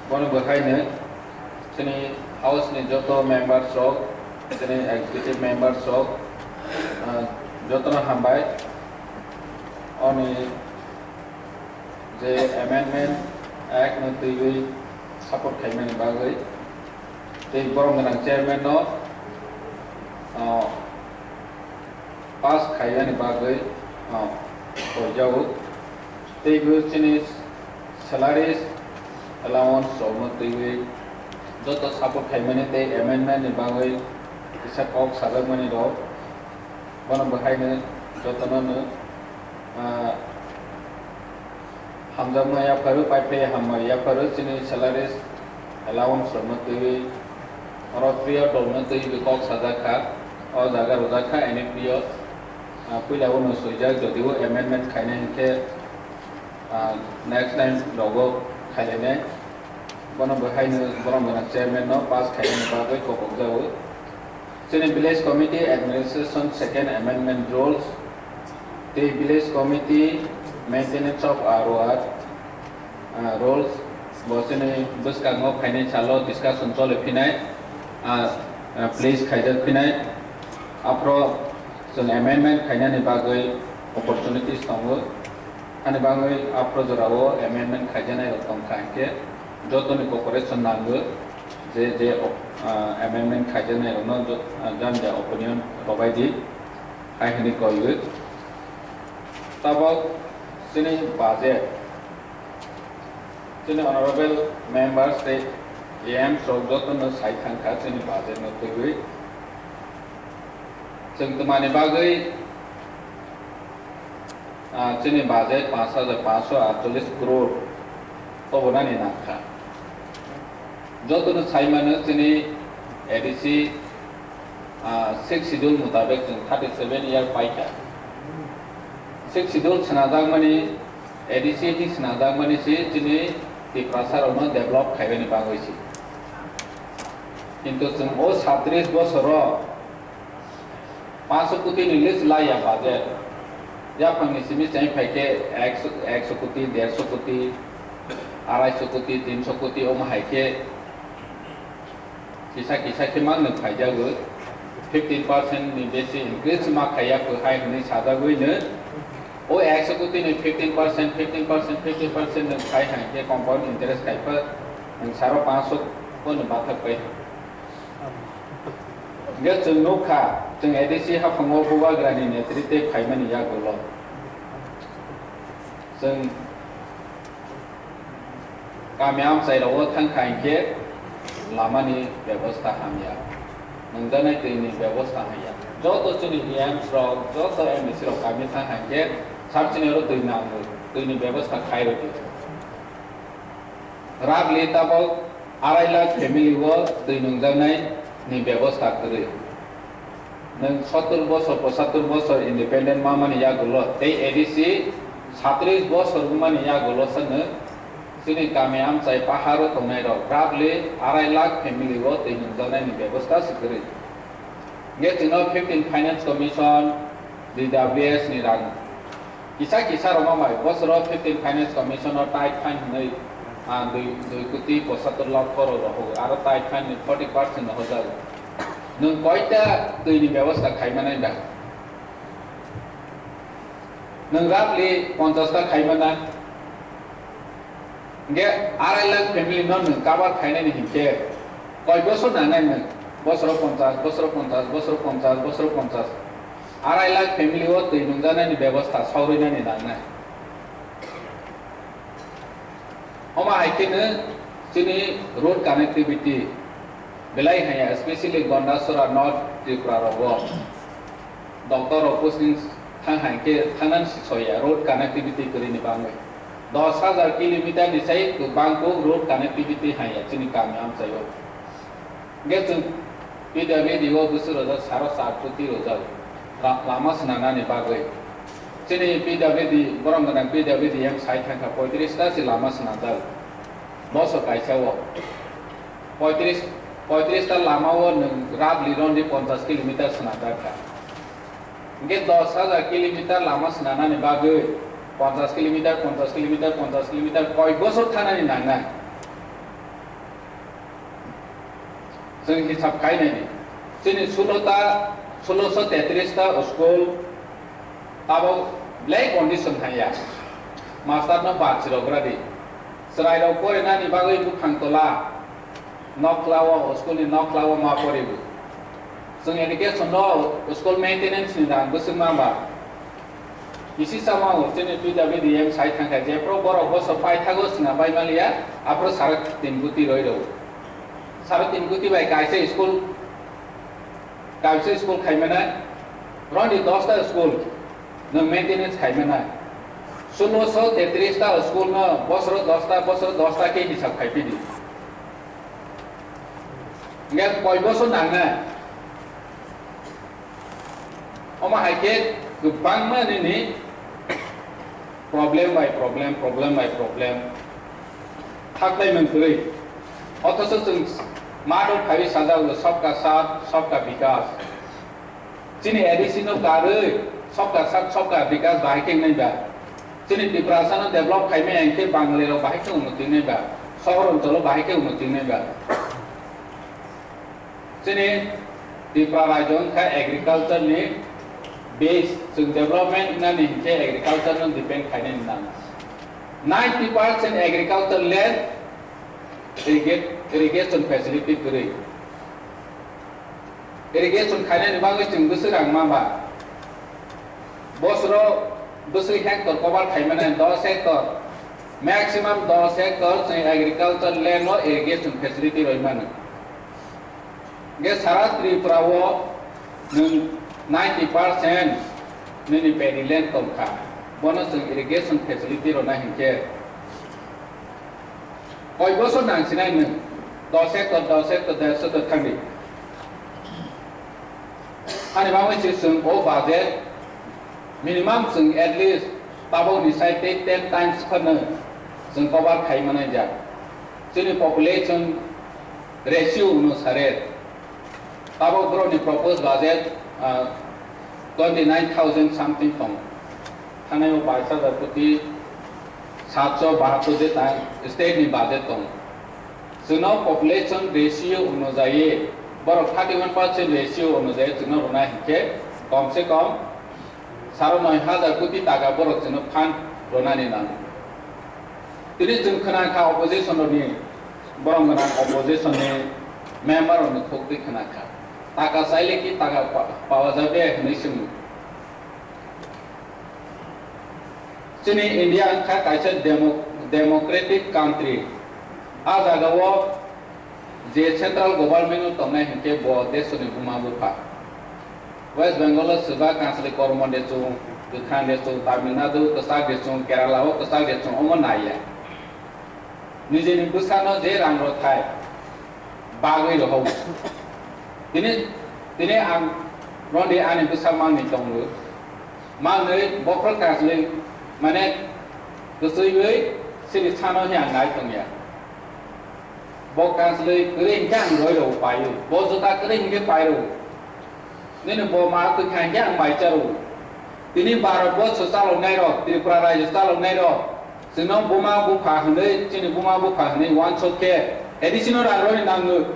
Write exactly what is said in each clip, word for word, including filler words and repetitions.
Bono bwkhaino chini house ni joto members rok, chini executive members rok, ah, jotono hambai. Oni je amendment act no twiwi support khaimani bagwi tei borom gwnang chairman no, ah, pass khaimani bagwi, ah, koijago. Tei bo chini salaries, allowance rokno twiwi joto support khaimani tei amendment ni bagwi kisa kok sajakmani rok, bono bwkhaino jotono no, ah, hamjakma yapharo, paiphai hamma yapharo chini salaries, allowance rokno twiwi oro priya dolno twiwi kok sajak kha, o jaga rwjak kha N F P o, ah, puila bono swijak, jodi o amendment khainai hinkhe, ah, next time rogo khailainai. Bono bwkhaino borom gwnang chairman no pass khainani bagwi kopokjago. Chini village committee administration second amendment rules tei village committee maintenance of R O R, ah, rules bo chini bwskango phainai salo discussion choli phinai, ah, ah, place khaijak phinai. Aphro chwng amendment khainani bagwi opportunities tongo. Ani bagwi aphro jorao amendment khaijaknai rok tongkha hinkhe jotoni cooperation nango je, je, ah, amendment khaijaknai rokno jo-, ah, jani ja opinion rwbai di, hai hwnwi koiwi. Tabok chini budget, chini honorable members tei A Ms rok jotono sai thangkha chini budget no twiwi. Chwng twmani bagwi, ah, chini budget panch hajar panchsho atchollish crore tobonani nangkha. Jotono sai mano chini A D C, ah, sixth schedule mutabek chwng thirty seven year paikha. Sixth schedule swnamjakmani, A D C ni swnamjakmani se chini Tiprasa rokno develop khaibani bagwi se. Kintu chwng o satris bosoro panchsho koti ni list laiya budget. Yaphangni simi chai phaikhe ekso, ekso koti, dersho koti, araisho koti, tinsho koti omo hai khe kisa kisa khe mangno khaijago. Fifteen percent ni besi increase ma khaiya kwhai hwnwi sajagwino. O ekso koti ni fifteen percent, fifteen percent, fifteen percent no khai hai khe compound interest khai pha, nwng saro panchsho ko no bathak pai. Hingke chwng nukha, chwng A D C haphango Bubagrani netritwe phaimani yagulo chwng kami amchai rogo thangkha hinkhe lamani bebosta hamya, nungjaknai twini bebosta hamya. Joto chini E Ms rok, joto M D C rok kami thangkha hinkhe sab chini oro twi nango, twini bebosta khairokdi. Roughly tabok arai lakh family o twi nungjaknai ni bebosta kwrwi. Nwng sottor bosor, pochattor bosor independent ma mani yagulo tei A D C satris bosor wngmani yagulo se nwng chini kami amchai paharo tongnai rok roughly arai lakh family o twi nungjaknai ni bebosta se kwrwi. Hingke chwngno fifteen Finance Commission, D W S ni rang kisa kisa rwma bai bosoro fifteen Finance Commission o tight fine hwnwi, ah, dui, dui koti pochattor lakh khoro rohor, aro tight fine ni forty percent rohorjago. Nwng koita twi ni bebosta khai manai da? Nwng roughly ponchash ta khai manai. Hingke arai lakh family no nwng cover khainani hinkhe koi bosor nangnai nwng? Bosoro ponchash, bosoro ponchash, bosoro ponchash, bosoro ponchash. Arai lakh family o twi nungjaknani bebosta saurwinani nangnai. Omo hai kheno chini road connectivity belai haya, especially Gondasora North Tripura rogo doctor rok posting thang hai khe thangnani si soya road connectivity kwrwini bagwi. Dos hajar kilometer ni sai kwbang kuk road connectivity haya chini kami amchaio. Hingke chwng P W D o bwswk rojak saro char koti rojak ra-, lama swnamnani bagwi. Chini P W D, borok gwnang P W D M sai thangkha poitris ta se lama swnamjak. Bosor kaisa o poitris, poitris ta lama o nwng roughly rondi ponchash kilometer swnamjak kha. Hingke dos hajar kilometer lama swnamnani bagwi ponchash kilometer, ponchash kilometer, ponchash kilometer koi bosor thanani nangnai. Chwng hisab khainani. Chini sulo ta, suloso tetris ta school tabok belai condition haiya. Master no ba chirok radi. Chwrai rok porinani bagwi buphang tola. Nokhla o, school ni nokhla o ma poribu. Chwng education no school maintenance ni rang bwswk ma ba. Isi sama o chini P W D M sai thangkha, jephru borok boso paithago swnam bai maliya, aphru saro tin guti roi rw. Saro tin guti bai kaisa school, kaisa school khaimana, roni dosta school nwng maintenance khaimana. Suloso tetris ta school no bosoro dosta, bosoro dosta khe hisab khaipidi. Hingkhe koi bosor nangnai? Omo hai khe kwbangma nini problem by problem, problem by problem thaklai mangkwrwi. Othocho chwng mathok phaiwi sajago, "Sabka Saath, Sabka Vikas." Chini A D C no karwi Sabka Saath, Sabka Vikas bahai khe wngnai ba? Chini Tiprasa no develop khaimai hingkhe Bangali rok bahai khe unnoti wngnai ba? Sohor oncholo bahai khe unnoti wngnai ba? Chini Tripura rajyo wngkha agriculture ni base, chwng development wngnani hinkhe agriculture no depend khainani nango. Ninety percent agriculture land irrigate-, irrigation facility kwrwi. Irrigation khainani bagwi chwng bwswk rang ma ba? Bosoro bwswk hectare cover khaimani dos hectare, maximum dos hectare chwng agriculture land o irrigation facility rwi mano. Hingkhe sara Tripura o nwng ninety percent nini paddy land tongkha, bono chwng irrigation facility rwna hinkhe koi bosor nangsinai nwng? Dos hectare, dos hectare, dersho hectare thangdi. Ani bagwi se chwng o budget minimum chwng at least tabokni sai tei ten times phano chwng cover khai manai jak. Chini population ratio uno sare. Tabok borokni proposed budget, ah, twenty nine thousand something tongo. Thanai o bais hajar koti satso bahattor je ta state ni budget tongo. Chwngno population ratio onujai, borok thirty one percent ratio onujai chwngno rwna hinkhe kom se kom saro noi hajar koti taka borok chwngno fund rwnani nango. Tini chwng khna kha opposition rokni, borok gwnang opposition ni member rokni khuk twi khna kha. Taka chaile ki taka pa-, pawa jabe hwnwi swngwi. Chini India wngkha kaisa demo-, democratic country. A jagao je central government o tongnai hinkhe bo desoni buma bupha. West Bengal o swbak kanchwlwi kormo de chwng, kwkhwrang de chwng, Tamil Nadu kwchak de chwng, Kerala o kwchak de chwng, omo naiya. Nijini bwsano je rang rw thai, bagwi rw hao. Tini, tini ang roni ani bwsa mangni tongo. Manwi bokhorok kanchwlwi, mane, kwchwiwi chini sano hi ang nai tongya. Bo kanchwlwi kwrwi hinkhe ang roi rw paio. Bo juta kwrwi hinkhe pai rw. Nini bo ma kwkha hinkhe ang mai cha rw. Tini Bharat borsho chaloknai rok, Tripura rajyo chaloknai rok, chwngno buma bupha hwnwi, chini buma bupha hwnwi uansuk khe A D C no rang rwni nango.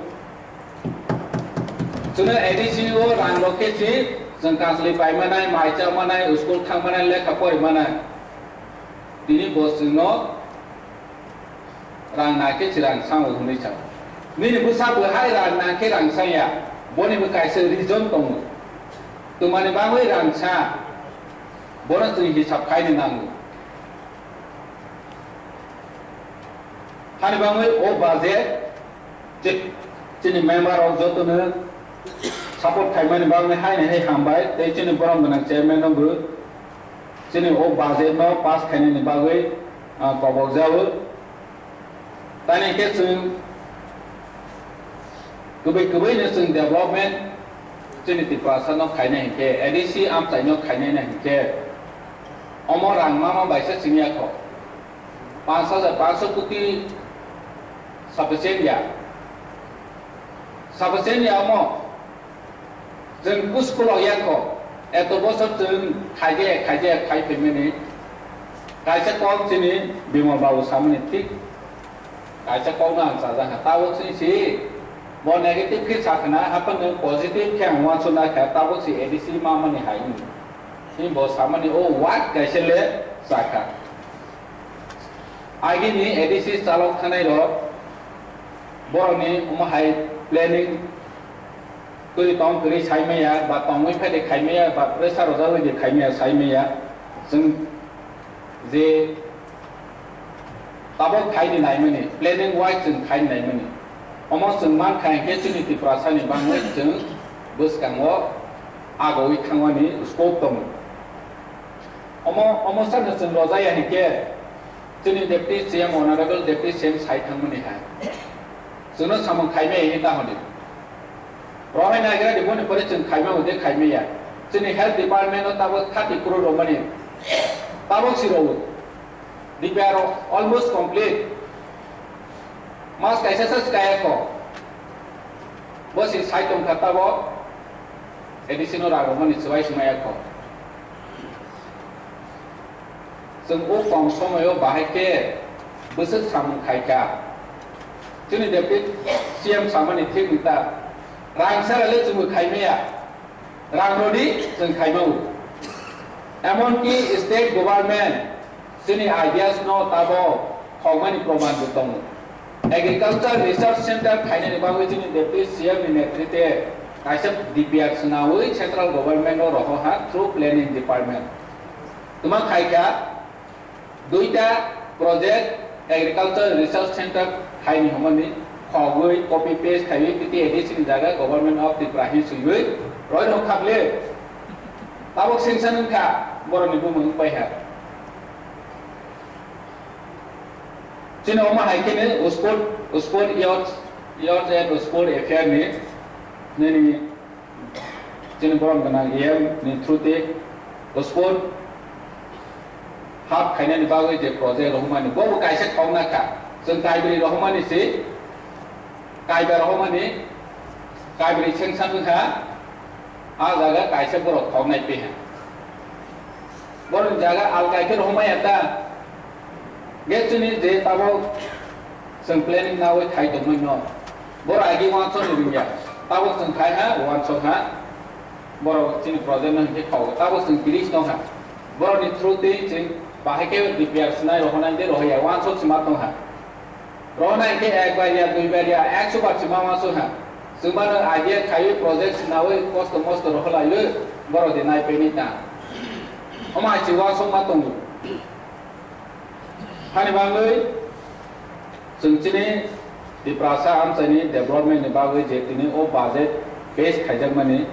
Chwngno A D C o rang rw khe se chwng kanchwlwi pai manai, mai cha manai, school thang manai, lekha pori manai. Tini bo chwngno rang nang khe se rang sango hwnwi sa. Nini bwsa bo hai rang nang khe rang sanya. Boni bo kaisa reason tongo. Twmani bagwi rang sa. Bono chwng hisab khaini nango. Hani bagwi o budget che-, chini member rok jotono support khaimani bagwi haini hai hambai, tei chini borom gwnang chairman no bo chini o budget no pass khainani bagwi, ah, kobok jago. Tani khe chwng kubui kubui no chwng development chini Tiprasa no khainai hinkhe, A D C amchai no khainai na hinkhe, omo rang mama baisa chini yakho. Panch hajar panchsho koti sufficient ya. Sufficient ya omo. Chwng kus khulok ya kho. Eto bosor chwng khaijak, khaijak, khai phaimani. Kaisa kok chini Bimal babu samani thik. Kaisa kokno ang chajak kha. Tabuk chini si Bo negative khe sakha na, haphano positive khe ang uansukna kha, tabuk se A D C mamani hai wngwi. Himbo samani o word kaisa le sakha. Agini A D C chalok thanai rok borokni omo hai planning twi tong kwrwi sai maya, ba tongwi phai de khai maya, ba pressure rwjagwi de khai maya, sai maya. Chwng je tabok khai ni naimani, planning wise chwng khai ni naimani. Omo chwng man kha hinkhe chini Tiprasa ni bangwi chwng bwskango agoi thangmani scope tongo. Omo, omo sano chwng rojaya hinkhe chini Deputy C M, Honorable Deputy C M sai thangmani hai. Chwngno samung khaimaya hinwi tahodi. Rohai nagra di boni pore chwng khaima hode khaimaya. Chini health department o tabok thirty crore romani. Tabok si rogo. D P R almost complete. Mas kaisa sa kaya ko. Bo si sai tong kha tabok. A D C no rang romani swbai swmaya ko. Chwng o kom somoyo bahai khe bwswk samung khai kha. Chini Deputy C M samani thik wng ta. Rang sara le chwngbo khai maya. Rang rodi chwng khai mao. Emonki state government chini ideas no tabo khokmani proman bo tongo. Agriculture Research Center khainani bagwi chini Deputy C M ni netritwe kaisa D P R swnawi central government o roho ha through planning department. Tuma khai kha, duita project Agriculture Research Center khaini hwnmani khogwi copy paste khaiwi T T A D C ni jaga Government of Tripura hin swiwi roi rok khaple tabok sanction wngkha borokni bumung wngpai ha. Chini omo hai kheno sport, sport youth, youth and sport affair ni nini chini borom gwnang A M ni through te sport hub khainani bagwi je project rohormani, bo bo kaisa khokna kha. Chwng Kaibri rohormani se, Kaiba rohormani, Kaibri sanction wngkha, a jaga kaisa borok khoknai piha. Borokni jaga alkai khe rohormaya ta. Ge chini je tabok chwng planning nawi khai tongmani no. Borok agi uansukni rwngya. Tabok chwng khai ha, uansuk ha. Borok chini project no hinkhe kok. Tabok chwng tris tong ha. Borokni through twi chwng bahai khe D P R swnai rohornai de rohorya. Uansuk se ma tong ha. Rohornai hinkhe ekbar ya, duibar ya, ekso bar se ma uansuk ha. Chwng mano idea khaiwi project swnawi kosto mosto rohorlaiwi borok de nai peni ta. Omo hai se uansuk ma tongo. Hani bagwi chwng chini Tiprasa amchaini development ni bagwi je tini o budget pass khaijakmani,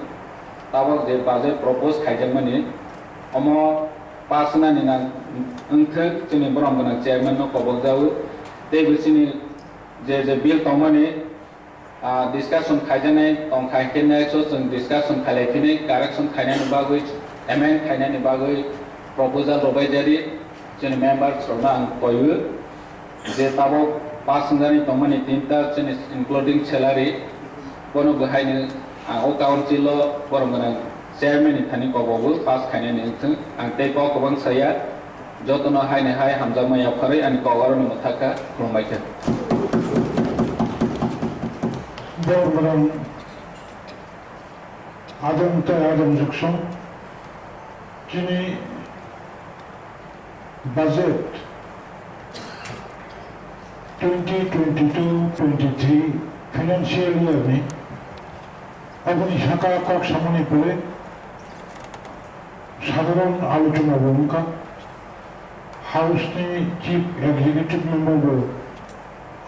tabok je budget propose khaijakmani, omo pass wngnani nang wngthwk chini borom gwnang chairman no kobokjago, teibo chini je je bill tongmani, Ah, discussion khaijaknai tongkha hinkhe next o chwng discussion khailai phini correction khainani bagwi, amend khainani bagwi proposal rwbaijadi chini members rokno ang koiwi je tabok pass wngjani tongmani tinta chini including salary bono bwhaino ang o council o borom gwnang chairman ni thani kobogo pass khainani wngthwng ang tei kok kwbang saya. Jotono haini hai hamjakma yapharwi ani kok aroni mwthakha, khulumbaikha. Borok gwnang adong tei adong jukson chini budget twenty twenty-two twenty-three financial year ni aboni saka kok samani pore sadharon alochona bo wngkha. House ni Chief Executive Member bo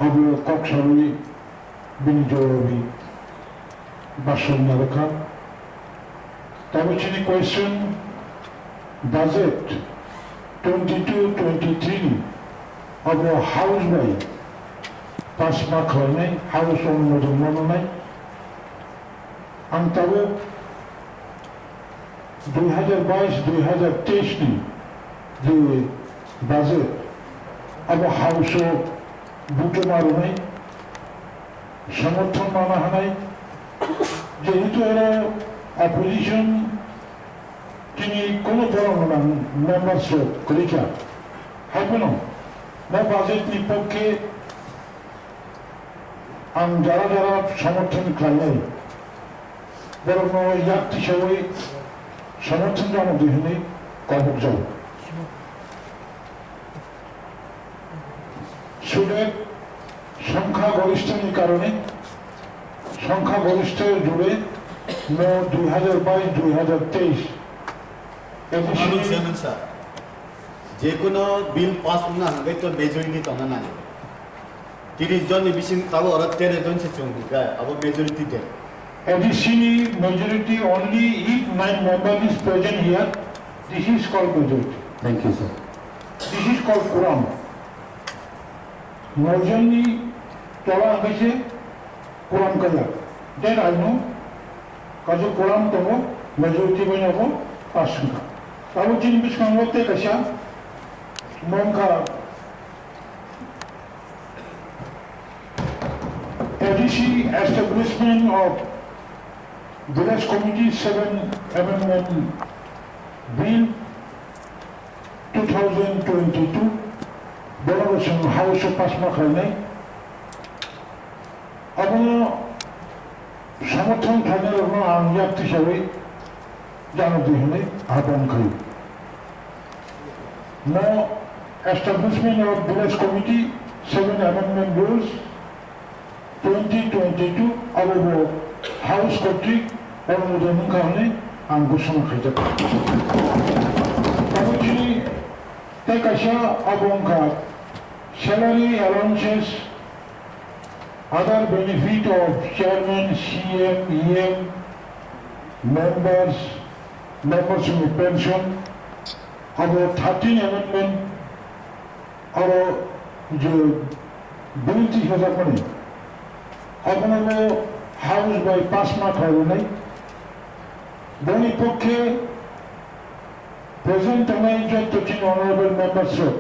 abo kok sawi bini jawab ni baswk narwkha. Tabo chini question, budget twenty-two twenty-three ni abo House bai pass ma khlainai, House onumodon mananai. Ang tabuk dui hajar bais dui hajar teis ni je budget abo House o buto ma rwnai, samorthon mana hanai, jehetu oro opposition tini kono borok gwnang members rok kwrwi kha, hai phano bo budget ni pokhe Ang jara jara somorthon khlainai, borokno yak tisawi somorthon rwna di hwnwi kobokjago. Sudet songkha gorishtani karone, songkha gorishtha jure no dui hajar bais dui hajar teis Honorable Chairman sir, jekuno bill pass wngna hwnkhe to majority tongna nango. Tiris jonni bising tabuk oro tero jon se chwng hwnkha, abo majority de. A D C ni majority only if nine member is present here, this is called majority. Thank you, sir. This is called quorum. Nojonni tola hwnkhe se quorum kaya. Then I know, kaisa quorum tongo, majority bai abo pass wngkha. Abo chini bwskango tei kaisa mangkha A D C Establishment of Village Committee seven Amendment Bill two thousand twenty-two, borok chwng House o pass ma khlainai. Abono somorthon khlainairokno ang yak tisawi jano di hwnwi ahban khlaio. No Establishment of Village Committee seven Amendment Rules twenty twenty-two abo bo House kotrik onumodon wngkha hwnwi ang ghosona khaijak. Tabuk chini tei kaisa abo wngkha salary allowances, other benefit of chairman, C M, E M, members, members ni pension, abo thirteen amendment, aro je bill tisajakmani, abono House bai pass ma khlaiwi nai. Boni pokhe present tongnai jotto chini honorable members rok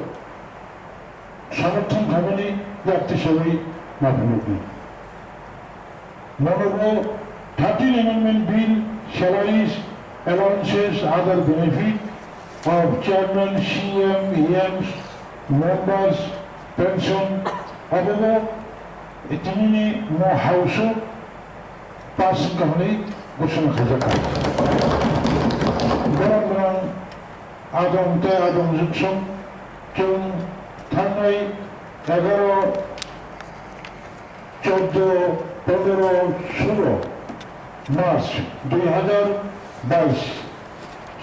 somorthon khaimani yakti sawi ma phunukdi. Nonobo thirteen Amendment Bill, salaries, allowances, other benefit of chairman, C M, E Ms, members, pension, abobo tinini mo House o pass wngkha hwnwi ghosona khaijakha. Borok gwnang Adong tei adong jwksong chwng thangnai egaroh, chordoh, pondoroh, suloh March dui hajar bais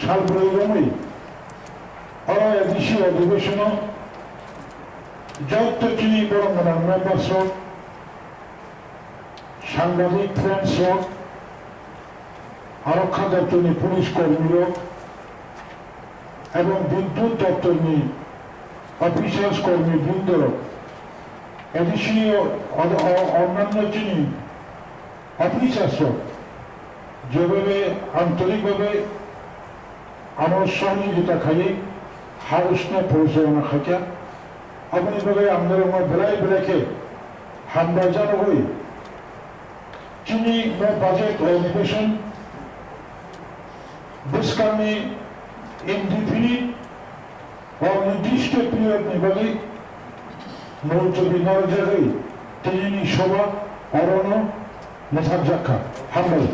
sal bwrwi romwi oro A D C odhibeshono jotto chini borok gwnang members rok, sangbadik friends rok, arokha doptorni police kormi rok, ebong Bidyut doptorni officers kormi brindorok, A D C o-, o-, onnanno chini officers rok jebhabe antorik bhabe ano sohojogita khaiwi House no porichalona khaikha, aboni bagwi ang norokno belai belai khe hambai janogwi. Chini bo budget adhibeshon bwskangni indefinite o nirdisto period ni bagwi multubi narwkjagwi tinini soba orono mwthakjak kha. Hambai.